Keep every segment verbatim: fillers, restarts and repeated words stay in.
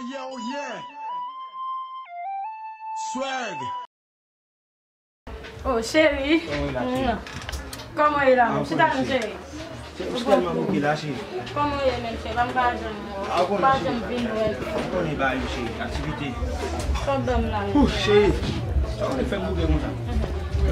Yeah, oh yeah. Swag. Oh, cheri. Kòman w ye la, cheri? Kòman w ye la, menm? Chita non, cheri. Cheri, m tèlman bouke la, cheri. Kòman w ye menm, cheri? Pa m pa janm wè w. Pa janm vin wè. Ou konnen bagay yo, cheri. Aktivite. Sa w ban m la menm? Ouh, cheri. Sa w vle fè m bouke konsa?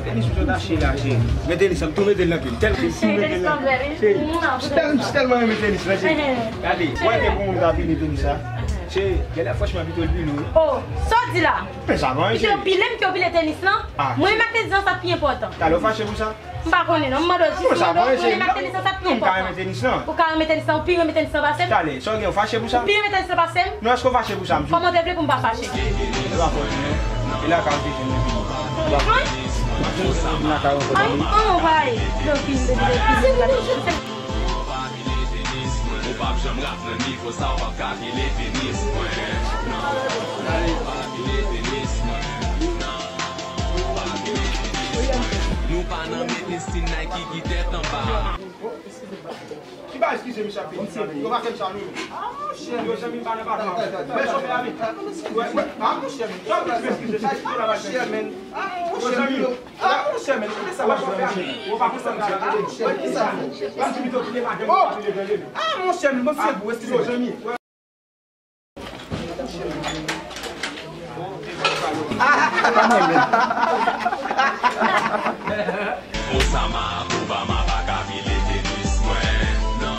Tenis m sot achte la, cheri. Men tenis la, m tou mete l nan pye m. Tèl ke m tou mete l nan pye m. Cheri, m tèl-, m tèlman renmen tenis la, cheri. Gade, wè ke pou moun ta vini tenis la. Cheri, genlè franchman pito l pile w. Oh, sa w di la? Men sa pa anyen, cheri. Pito pile m ke w pile tenis lan? Ah, mwen, cheri, men tenis lan sa k pi enpòtan. Talè w fache pou sa? M pa konnen non, m mande w jis, mande w, mwen men tenis lan sa k pi enpòtan. Ou ka renmen tenis lan? Ou ka renmen tenis lan, ou pi renmen tenis lan pase m? Talè, sa w gen, ou fache pou sa? Ou pi renmen tenis lan pase m? Non, èske w fache pou sa, m di w? Kòman w te vle pou m pa fache? E la ka w te jwenn li. Ay, anmwey. Ou p ap janm rap nan nivo sa, w p ap ka pile tenis mwen. Non, ou p ap ka pile tenis mwen. Non, ou p ap ka pile tenis mwen. Nou pa nan mete stil Nike ki tèt anba. Ki ba eskize misye ap fè? Yo pa fè m sa non. Yo, zanmi m pa nan patron. Mwen chofè a vin. Wè, wè. Ah, monchè, men. Sa w vle eskize, sa eskize la, monchè, men. Ah, monchè, men. Ah, monchè, men. Kite sa, monchè. Ou pa konn sa misye. Wè, ki sa? Wè, m di pito kite madanm ou pa vin leve, leve. Ah, monchè, men. Bon, se pou eskize. Yo, zanmi.